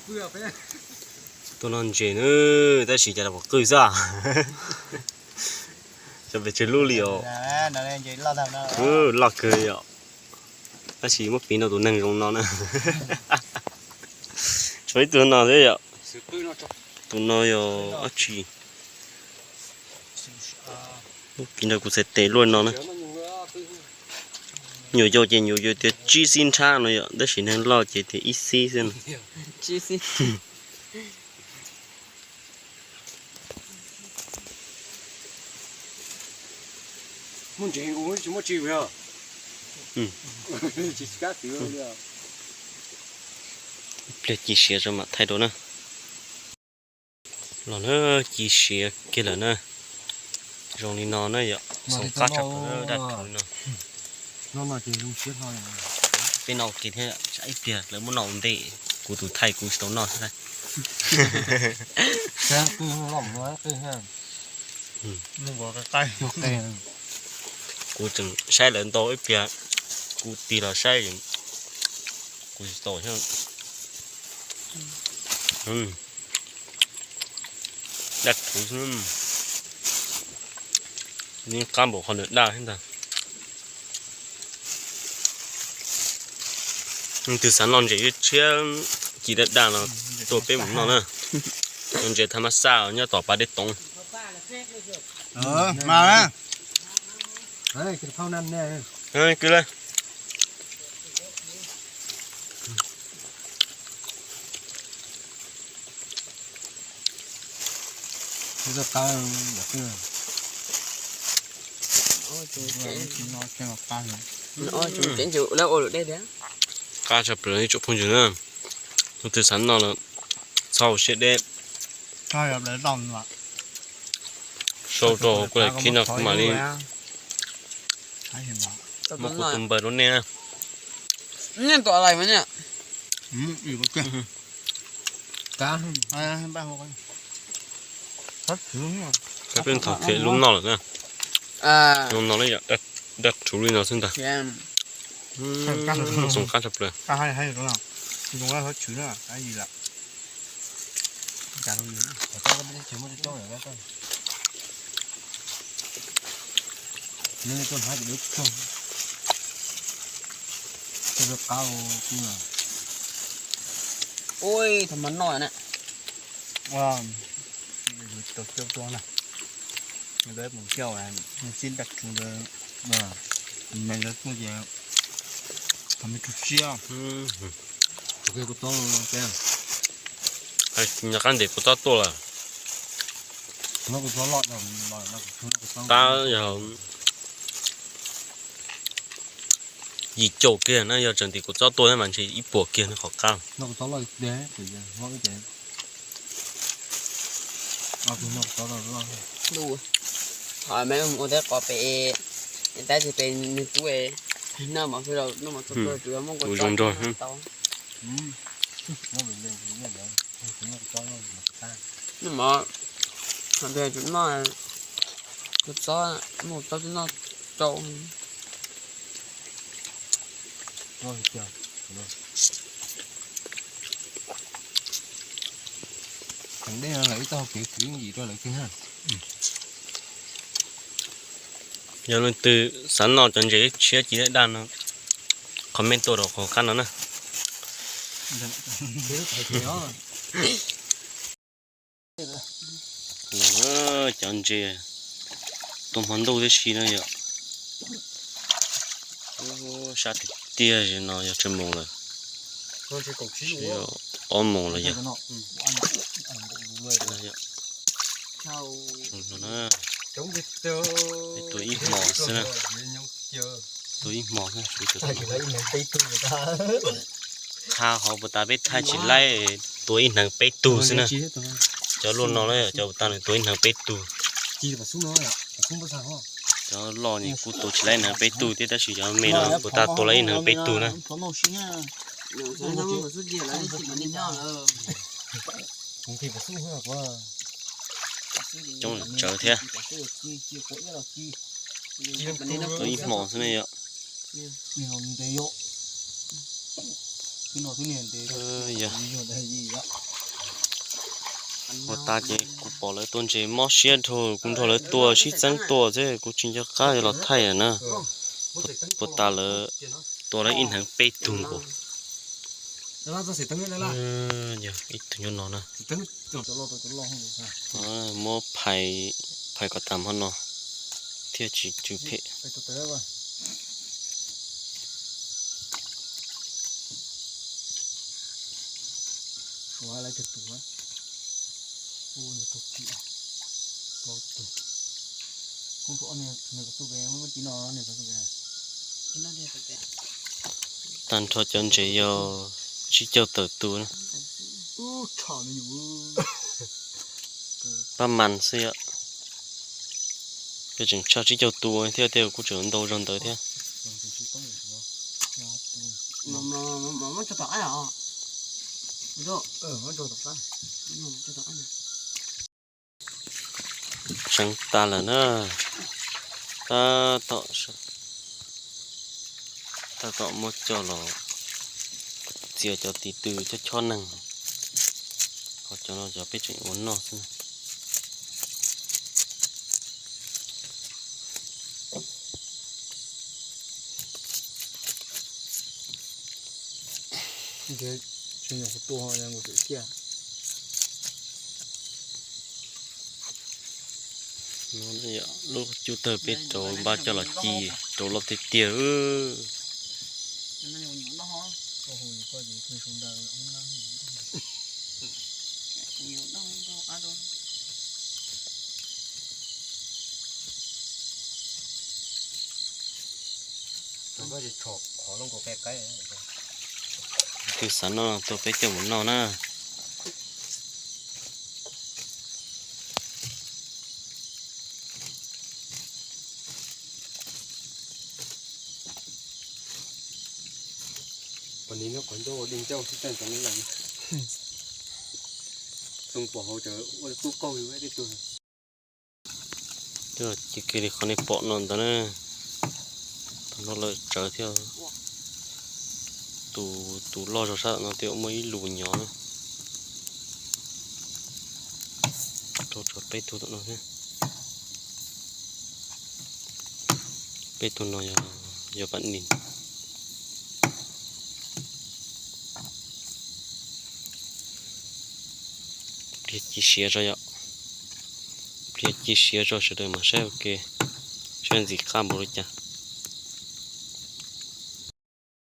Tuaj noj ntses na, tab sis cas pom qwj xwb. Cov pes tsawg lub li os. Loj kawg yom. Tab sis muab piv rau tus neeg zoo no na. Tshuav ib tug no thiab yom. Tus no yog dab tsi? Muab piv rau kuv txhais tes luaj no na. Nyuam yaus ces nyuam yaus tias tsib xib nrhab no yom, tab sis neeg loj ces tias ib xib xwb no. Muaj ntses nkaus tsis muaj tsi os. Ib pliag ci siav tso mam thaij dua na. Los na, ci siav kiag lawm na. Zoo li no na yom, xoom qab tshaj plaws dab rhuv no. Peb noj kiag thiab, tsam ib pliag lawv muab noj ua ntej, kuv tus thaij kuv tsis tau noj thiab. Kuv tseem saib lawv ntau ib pliag, kuv tig los saib, kuv tsis tau thiab. Daj rhuv xwb, yeej qab npaum qhov nws daj thiab ntag. Leej twg xav noj ntses tshiab ci daj daj no tuaj peb mus noj na. Cov ntses thaj mab xaj nyob tom pas dej toov. Qab tshaj plaws ib tsoom phooj ywg na. Leej twg xav noj los txhob hauv siab deb, sau rau kuv daim khib no kuv mam li muab kuv tus npawb rau nej na. Peb thaum kiag lub noj lawm na. Zoo no li yom, daj rhuv li no xwb ntag. Xoom qab tshaj plaws. Ui, thaum mas noj na. Xib daj rhuv ntawd, thaum me tug siab. Nyob qab ntes kuv txob tuaj lawm. Qab yog yim caum kiag na, yog tseem ntes kuv txob tuaj mas ntshe ib puas kiag na qhov qab. Thov me ua teb qos pem, tab sis pem nws tub, noj mov xwb los noj mov txog tuag tsuas yog muaj kua txob zoo nrog tau. Noj mov, noj kua txob, muaj kua txob twb noj rau. Dej no lawv ib txoj hau kev khwv yim rau lawv kiag na. Yog leej twg xav noj cov ntses tshiab ci daj daj no, comment tuaj rau qhov qab no na. Cov ntses tuaj hmo ntuj tib si no yom. Sab tiag tiag no yog tsawg moos lawm? Ob moos lawm yog. Tua ib hmos xwb na. Tua ib hmos xwb. Thaij hov puas tas peb thaij tsis laib, tua ib hneev peb tug xwb na. Cov luaj no na cov puas tas nws tua ib hneev peb tug. Cov loj ni kuj tua tsis laib hneev peb tug thiab tab sis cov me no puas tas tua laib ib hneev peb tug na. Coob tsawv thiab. Tua ib hmos xwb ne yom. Puag ta ces kuv pom lawv tua ntses mob siab dhau, kuv nrog lawv tua sib txeeb tua xwb, kuv tsis nco qab los thaij na. Puag ta lawv tua lawv ib hneev peb tug nkaus. Ib tug nyob no na. Muab phais, phais kom tas hmo no thiaj tsis tsw phem. Tag nrho cov ntses yog tsib caug tawm tus na. Pab mas xwb yom. Peb tseem tshaj tsib caug tus thiab, tej kuj tseem ntau zog ntawd thiab. Tseev tas lawm na. Tab tom, tab tom muab coj los txiav cov tis tw chob chob neeg. Ho cov no cov peb tseem ua noj xwb. Lub cub tawg peb rau npab coj los ci rau loj tiag tiag. Twg xav noj tuaj peb coj mus noj na. Pom nis no qhov ncauj ua dej ncauj xwb tseem tau lawm. Xoo pom hauv tseem ua tub qaug li tej tug. Ces kiag li qhov nej pom no ntawd na. Thaum no lawm tsawv thiab. Tus, tus loj zog sab tom no twb muaj ib lus nyov na. Rau tsawv peb tug tom no thiab. Peb tug no yog, yog pam nis. Pliag ci siav tso yom. Pliag ci siav tso sawv daws mam saib ua ke, saib ntxim qab npaum li cas.